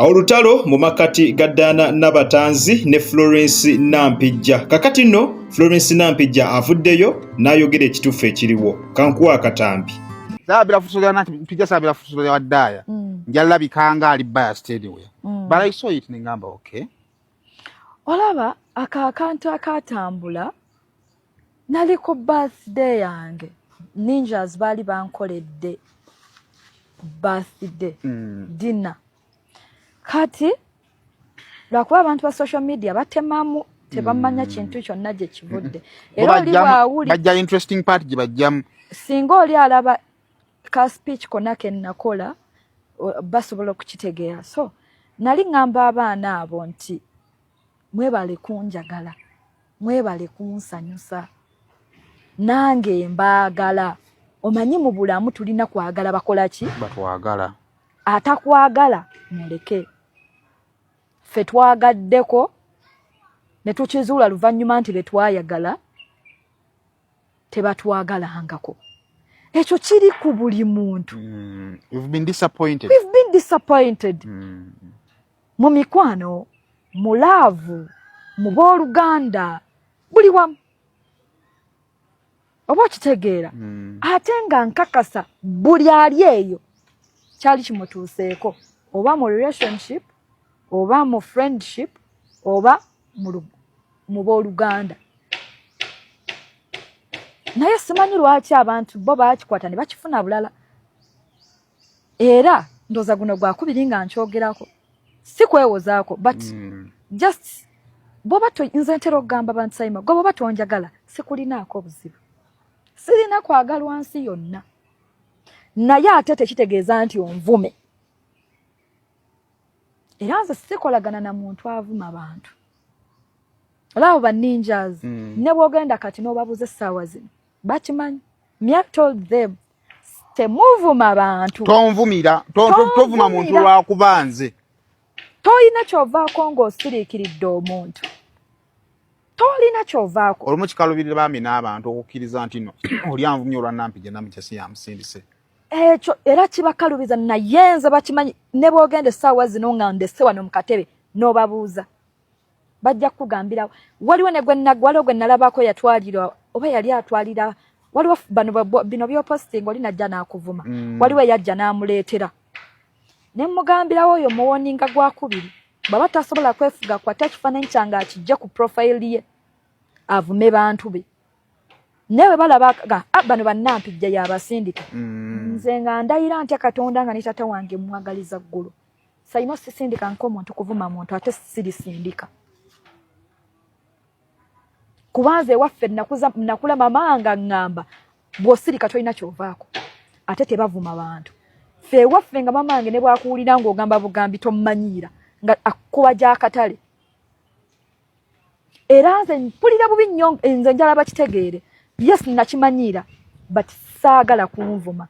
Olutalo mu makkati ga Diana Nabatanzi ne Florence Nampijja. Kakati nno Florence Nampijja avuddeyo n'ayogera ekituufu ekiriwo. Kankuwa akatambi. Saabira fusola na mpijja saabira fusola wa Daya. Njalabika nga ali biased anyway. But I saw it nengamba okay. Olaba aka akantu akatambula, nali ku birthday yange, ninjas baali bankoledde birthday dinner. Kati lwakuba abantu ba social media batemamu, tebamanya kintu kyonna gye kivudde. Era oli bwawuli bajja interesting part gye bajjamu. Singa oli alaba ka speech konna ke nakola, basobola okukitegeera. So nali ŋŋamba abaana abo nti mwebale kunjagala, mwebale kunsanyusa, nange mbaagala. Omanyi mu bulamu tulina kwagala bakola ki? Batwagala. Atakwagala muleke. Ffe twagaddeko ne tukizuula luvannyuma nti be twayagala tebatwagalangako. Ekyo kiri ku buli muntu. We've been disappointed. We've been disappointed mu mikwano, mu love, mu booluganda, buli wamu, oba okitegeera? Ate nga nkakasa buli ali eyo kyali kimutuuseeko, oba mu relationship, oba mu friendship, oba mu booluganda. Naye simanyi lwaki abantu bo bakikwata ne bakifuna bulala. Era ndooza guno gwakubiri nga nkyogerako, si kwewozaako, but just bwoba nze ntera okugamba bantu, Saima, gwe bwoba tonjagala sikulinaako obuzibu, sirina kwagalwa nsi yonna, naye ate tekitegeeza nti onvume. Era nze sikolagana na muntu avuma bantu. Olaba ba ninjas, ne bwogenda kati n'obabuuza essaawa zino bakimanyi. Me, I told them temuvuma bantu. Tonvumira, tovuma muntu. Tonvumira. Lwakuba nze Tolina kyovaako ng'osiriikiridde omuntu, tolina kyovaako. Olumu kikalubirira bambi n'abantu okukkiriza nti no oli anvumye olwa Nampijja, Nampijja si yamusindise. Ekyo era kibakalubiza, naye nze bakimanyi. Ne bwogenda essaawa zino nga ndese wano mu katebe n'obabuuza, bajja kukugambirawo. Waliwo ne waliwo gwe nalabako yatwalira, oba yali atwalira, waliwo bano bino by'oposting, oli najja n'akuvuma. Waliwo eyajja n'amuleetera ne mugambirawo oyo muwoninga gwakubiri, bw'aba tasobola kwefuga kwata ekifaananyi kyange akijje ku profile ye avume bantu be. Naye bwe balaba ga ah, bano bannampijja yabasindika. Nze nga ndayira ntya Katonda nga ne taata wange mwagaliza ggulu, Saimo, sisindika nk'omuntu kuvuma muntu, ate sirisindika, kubanza ewaffe nakuza nakula mama nga ŋŋamba bw'osirika tolina kyovaako, ate tebavuma bantu. Ffe ewaffe nga mama wange ne bwakuwulira ng'ogamba bugambi tommanyiira, nga akkuba gy'akatale. Era nze mpulira bubi nnyo, nze njala bakitegeere. Yes, nakimanyiira, but saagala kunvuma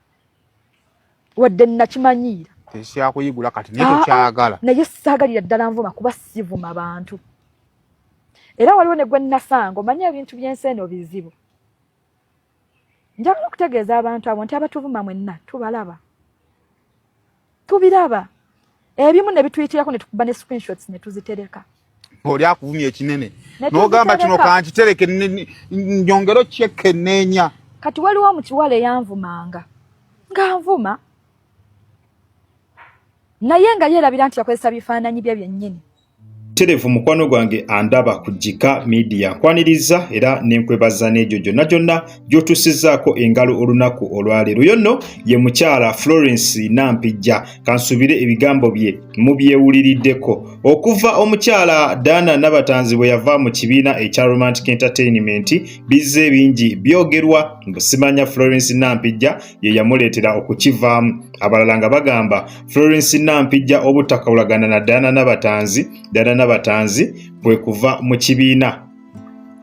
wadde nakimanyiira. Tekyakuyigula kati naye Ah, ah, tokyagala. Naye saagalira ddala nvuma, kuba sivuma bantu. Era waliwo ne gwe nasanga, omanye ebintu by'ensi eno bizibu. Njagala okutegeeza abantu abo nti abatuvuma mwenna tubalaba, tubiraba, ebimu ne bituyitirako ne tukuba ne screenshots ne tuzitereka. Oli akuvumya ekinene Ne n'ogamba kino tuzitereka. Kankitereke nyongere okyekenneenya. Kati waliwo omukiwala eyanvumanga nga nvuma, naye nga yeerabira nti yakozesa bifaananyi bye byennyini. Terevu mukwano gwange andaba ku Gika Media, nkwaniriza era nenkwebaza n'egyo gyonna gyonna gy'otuusizzaako engalo olunaku olwaleero. Yo nno ye mukyala Florence Nampijja. Kansubire ebigambo bye mubyewuliriddeko. Okuva omukyala Diana Nabatanzi bwe yava mu kibiina ekya Romantic Entertainment, bizze bingi byogerwa mbu simanya Florence Nampijja ye yamuleetera okukivaamu. Abalala nga bagamba Florence Nampijja obutakawulagana na Diana Nabatanzi, Diana Nabatanzi bwe kuva mu kibiina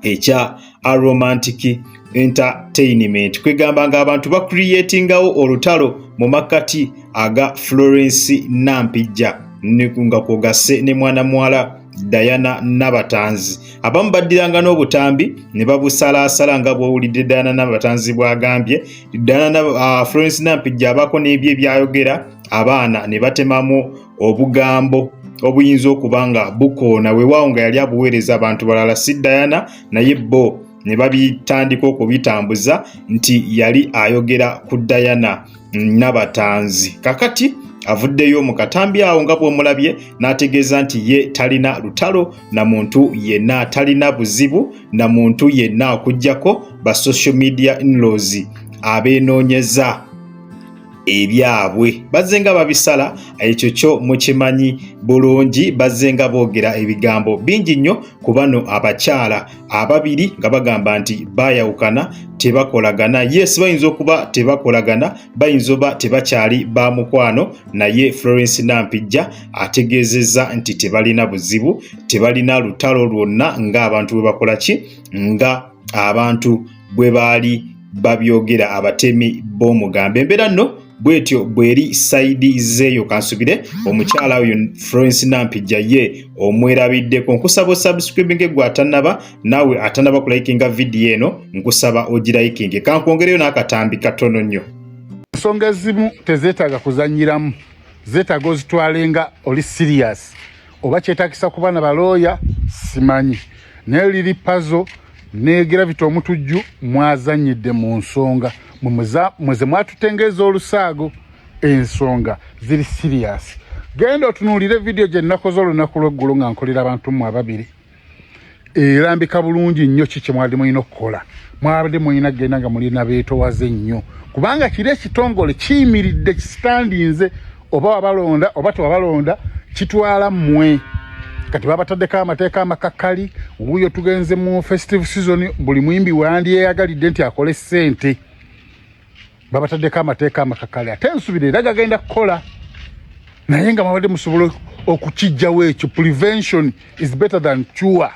ekya Aromantic Entertainment. Kwegamba ng'abantu bacreatingawo olutalo mu makkati aga Florence Nampijja nga kwogasse ne mwana muwala Diana Nabatanzi. Abamu baddiranga n'obutambi ne babusalaasala nga bw'owulidde Diana Nabatanzi bw'agambye. Diana Florence Nampijja abaako n'ebyo ebyayogera abaana ne batemamu obugambo obuyinza okuba nga bukoona, weewaawo nga yali abuweereza abantu balala si Diana, naye bo ne babitandika okubitambuza nti yali ayogera ku Diana Nabatanzi. Kakati avuddeyo mu katambi awo nga bw'omulabye n'ategeeza nti ye talina lutalo na muntu yenna, talina buzibu na muntu yenna okuggyako ba social media inlaws abeenoonyeza ebyabwe. Bazze nga babisala, ekyo kyo mukimanyi bulungi. Bazze nga boogera ebigambo bingi nnyo ku bano abakyala ababiri nga bagamba nti baayawukana, tebakolagana. Yes, bayinza okuba tebakolagana, bayinza oba tebakyali ba mukwano, naye Florence Nampijja ategeezezza nti tebalina buzibu, tebalina lutalo lwonna ng'abantu bwe bakola ki, nga abantu bwe baali babyogera abatemi b'omugambo. Embeera nno bwetyo bweri sayidi zeeyo. Kansubire omukyala oyo Florence Nampijja ye omwerabiddeko. Nkusaba osubscribinge gwe atanaba, naawe atanaba kulayikinga vidiyo eno nkusaba ogirayikinge. Kankwongereyo n'akatambi katono nnyo. Ensonga ezimu tezeetaaga kuzannyiramu, zeetaaga ozitwale nga oli serious. Oba kyetaagisa kuba na balooya simanyi, naye Lili Pazo ne Gravity Omutujju mwazannyidde mu nsonga mweze mwatutengeeza olusaago. Ensonga ziri serious. Genda otunuulire vidiyo gye nnakoze olunaku lw'eggulo nga nkolera abantu mmwe ababiri, erambika bulungi nnyo ki kye mwabadde mulina okukola. Mwabadde mulina kugenda nga mulina beetowaze nnyo, kubanga kiri ekitongole kiyimiridde, kisitandinze, oba wabalonda oba tewabalonda, kitwala mmwe. Kati babataddeko amateeka amakakali. Wuuyo tugenze mu festive season, buli muyimbi wandyeyagalidde nti akole ssente. Babataddeko amateeka amakakali, ate nsubira era gagenda kukola, naye nga mwabadde musobola okukijjawo ekyo. Prevention is better than cure.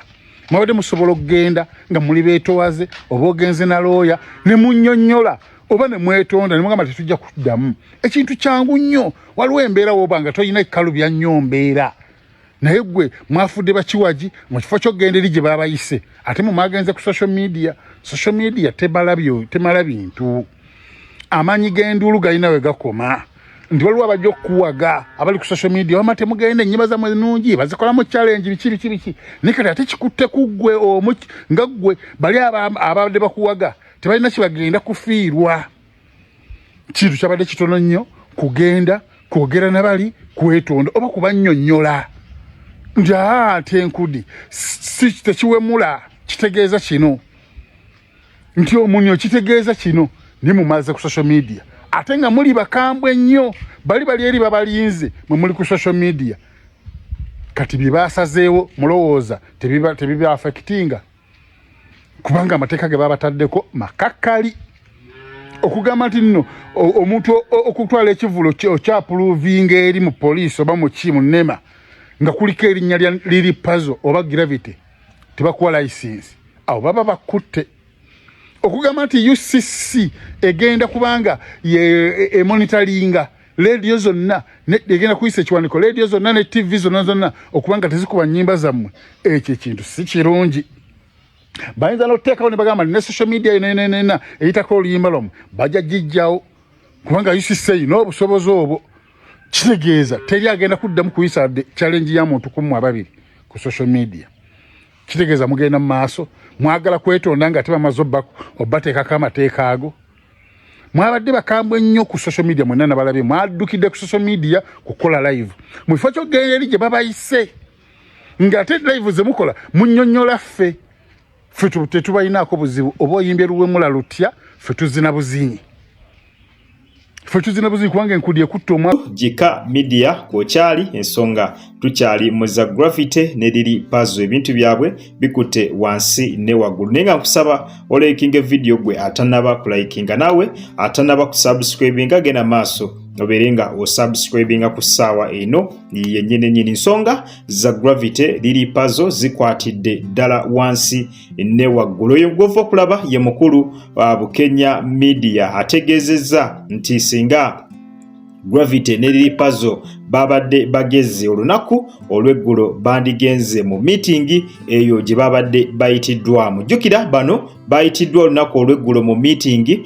Mwabadde musobola okugenda nga muli beetowaze, oba ogenze na looya ne munnyonnyola, oba ne mwetonda ne mugamba tetujja kuddamu. Ekintu kyangu nnyo. Waliwo embeera woba nga tolina ekkalu bya nnyo mbeera, naye gwe mwafudde bakiwagi mu kifo ky'okugenda eri gye babayise, ate mu mwagenze ku social media. Social media temala bintu. Amaanyi g'enduulu galina we gakoma, nti waliwo abajja okukuwaga abali ku social media, wama temugende, ennyimba zammwe nnungi, bazikolamu challenge, biki biki biki. Naye kati ate kikutte ku ggwe omu nga ggwe, bali ababadde bakuwaga tebalina kibagenda kufiirwa. Kintu kyabadde kitono nnyo kugenda kwogera na bali, kwetonda oba kubannyonnyola nti aa nti enkudi si tekiwemula, kitegeeza kino, nti omunyo kitegeeza kino. Ni mumaze ku social media, ate nga muli bakambwe nnyo. Bali bali eri babalinze, mwe muli ku social media. Kati bye basazeewo mulowooza tebiba affectinga? Kubanga amateeka ge babataddeko makakali, okugamba nti nno omuntu okutwala ekivulo okyapuruvinga eri mu poliisi oba muki mu NEMA nga kuliko erinnya lya Lili Pazo oba Gravity, tebakuwa license, awo baba bakutte. Okugamba nti UCC egenda kubanga emonitaringa leediyo zonna, egenda kuyisa ekiwandiiko leediyo zonna ne TV zonna zonna okubanga tezikuba nnyimba zammwe, ekyo ekintu si kirungi. Bayinza n'okuteekawo ne bagamba ne social media yonna eyitako oluyimba lwammwe bajja gijjawo, kubanga UCC erina obusobozi obwo. Kitegeeza teri agenda kuddamu kuyisa challenge ya muntu kummwe ababiri ku social media. Kitegeeza mugenda mu maaso mwagala kwetonda nga tebamaze obbateekako amateeka ago. Mwabadde bakambwe nnyo ku social media mwenna, nabalabye mwaddukidde ku social media kukola live mu kifo ky'okugenda eri gye babayise, ng'ate live ze mukola munnyonnyola ffe. Ffe tetubalinaako buzibu, oba oyimbye luwemula lutya, ffe tuzina buzinyi, ffe tuzina buzinyi, kubanga enkudi ekutta omwa Gika Media kwokyali, ensonga tukyali mu za Gravity ne Lili Pazo, ebintu byabwe bikutte wansi ne waggulu. Naye nga nkusaba olayikinga vidiyo gwe atanaba kulayikinga, naawe atanaba kusubscribinga, genda maaso obeere nga osubscribinga ku ssaawa eno yennyini nyini. Nsonga za Gravity Lili Pazo zikwatidde ddala wansi ne waggulu. Oyo gwova okulaba ye mukulu wa Bukenya Media, ategeezezza nti singa Gravity ne Lil Pazo babadde bagezi olunaku olw'eggulo bandigenze mu miitingi eyo gye babadde bayitiddwamu. Jjukira bano bayitiddwa olunaku olw'eggulo mu miitingi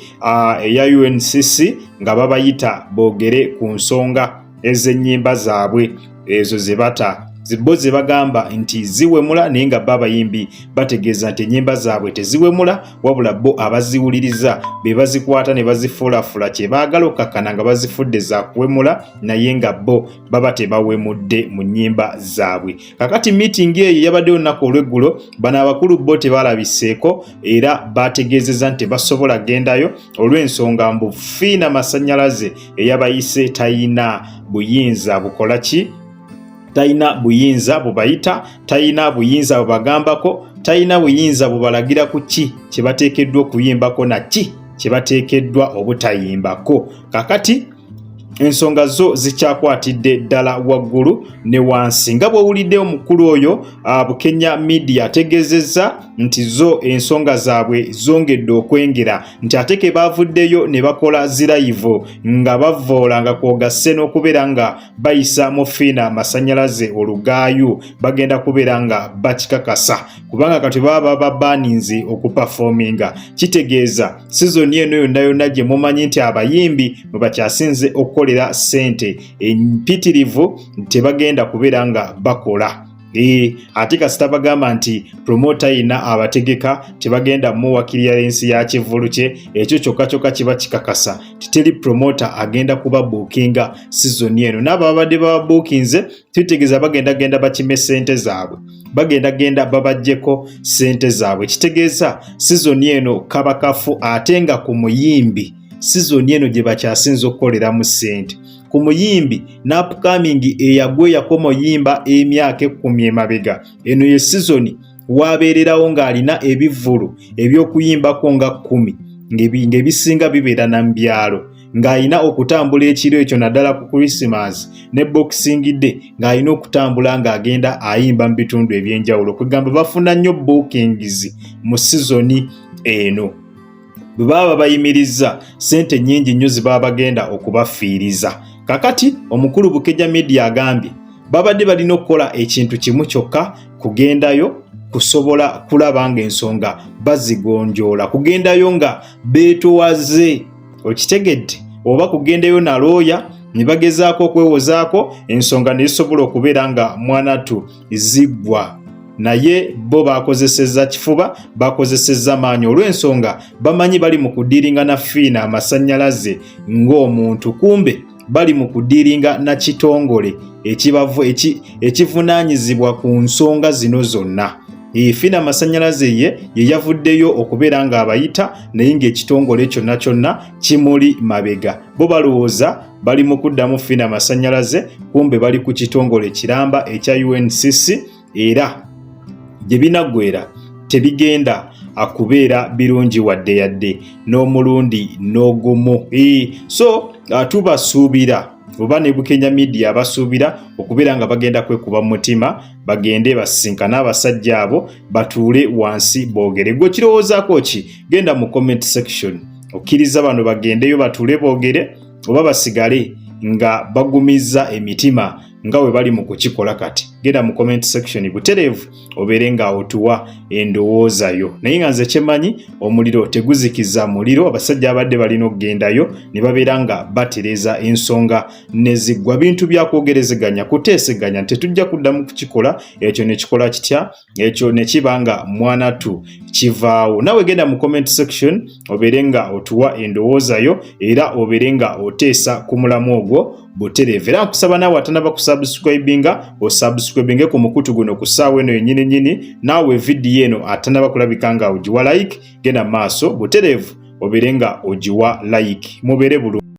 eya UNCC nga babayita boogere ku nsonga ez'ennyimba zaabwe ezo ze bata bo ze bagamba nti ziwemula, naye nga bo abayimbi bategeeza nti ennyimba zaabwe teziwemula, wabula bo abaziwuliriza be bazikwata ne bazifuulafula kye baagala okkakkana nga bazifudde za kuwemula, naye nga bo baba tebawemudde mu nnyimba zaabwe. Kakati miitingi eyo yabaddeyo olunaku olw'eggulo, bano abakulu bo tebalabiseeko era bategeezezza nti tebasobola gendayo olw'ensonga mbu Fiina Masannyalaze eyabayise tayina buyinza bukola ki, talina buyinza bubayita, talina buyinza bubagambako, talina buyinza bubalagira ku ki kye bateekeddwa okuyimbako na ki kye bateekeddwa obutayimbako. Kakati ensonga zo zikyakwatidde ddala waggulu ne wansi nga bw'owulidde omukulu oyo Bukenya Media ategeezezza nti zo ensonga zaabwe zongedde okwengera, nti ate ke baavuddeyo ne bakola zirayivu nga bavvoola nga kwogasse n'okubeera nga bayisa mu Fiina Amasannyalaze olugaayu, bagenda kubeera nga bakikakasa kubanga kati baba babaninze okupafominga. Kitegeeza sizoni eno yonna yonna gye mumanyi nti abayimbi mwe bakyasinze okukolera ssente empitirivu tebagenda kubeera nga bakola. Ate kasita bagamba nti promota yina abategeka tebagenda muwa kiriyalensi ya kivvulu kye, ekyo kyokka kyokka kiba kikakasa titeri promota agenda kuba buukinga sizoni eno. N'abo babadde bababuukinze kitegeeza bagenda genda bakime ssente zaabwe, bagenda genda babaggyeko ssente zaabwe. Kitegeeza sizoni eno kaba kafu, ate nga ku muyimbi sizoni eno gye bakyasinze okukoleramu ssente ku muyimbi n'upcoming eyagwa eyakoma oyimba emyaka 10 emabega. Eno ye sizoni wabeererawo ng'alina ebivvulu ebyokuyimbako nga 10 ng'ebisinga bibeera na mu byalo, ng'alina okutambula ekiro ekyo naddala ku Christmas ne Boxing Day, ng'alina okutambula ng'agenda ayimba mu bitundu ebyenjawulo. Kwegamba bafuna nnyo bookings mu sizoni eno. Bwe baba babayimirizza ssente nnyingi nnyo zibaba bagenda okubafiiriza. Kakati omukulu Bukeja Media agambye babadde balina okukola ekintu kimu kyokka, kugendayo kusobola kulaba ng'ensonga bazigonjoola, kugendayo nga beetowaze, okitegedde, oba kugendayo na looya ne bagezaako okwewozaako ensonga ne zisobola okubeera nga mwanatu ziggwa. Naye bo bakozesezza kifuba, bakozesezza maanyi olw'ensonga bamanyi bali mu kudiiringa na Fiina Amasannyalaze ng'omuntu, kumbe bali mu kudiiringa na kitongole ekivunaanyizibwa ku nsonga zino zonna. Fiina Amasannyalaze ye yavuddeyo okubeera ng'abayita, naye ng'ekitongole kyonna kyonna kimuli mabega. Bo balowooza bali mu kuddamu Fiina Amasannyalaze, kumbe bali ku kitongole kiramba ekya UNCC, era gye binaggwera tebigenda akubeera birungi wadde yadde n'omulundi n'ogumu. So tubasuubira oba ne Bukenya Media abasuubira okubeera nga bagenda kwekuba mu mutima, bagende basisinkane abasajja abo, batuule wansi boogere. Gwe okirowoozaako ki? Genda mu comment section. Okkiriza bano bagendeyo batuule boogere oba basigale nga bagumizza emitima nga bwe bali mu kukikola kati? Genda mu comment section butereevu obeere nga otuwa endowooza yo. Naye nga nze kyemmanyi, omuliro teguzikiza muliro. Abasajja abadde balina okugendayo ne babeera nga batereeza ensonga ne ziggwa. Bintu byakwogerezeganya, kuteeseganya, tetujja kuddamu kukikola ekyo ne kikola kitya, ekyo ne kiba nga mwanatu kivaawo. Nawe genda mu comment section obeere nga otuwa endowooza yo era obeere nga oteesa ku mulamu ogwo butereevu. Era nkusaba naawe atanaba kusubscribinga osubscribinge ku mukutu guno ku ssaawa eno yennyini nnyini. Naawe vidiyo eno atanaba kulabika nga ogiwa like, genda maaso butereevu obeere nga ogiwa like. Mubeere bulungi.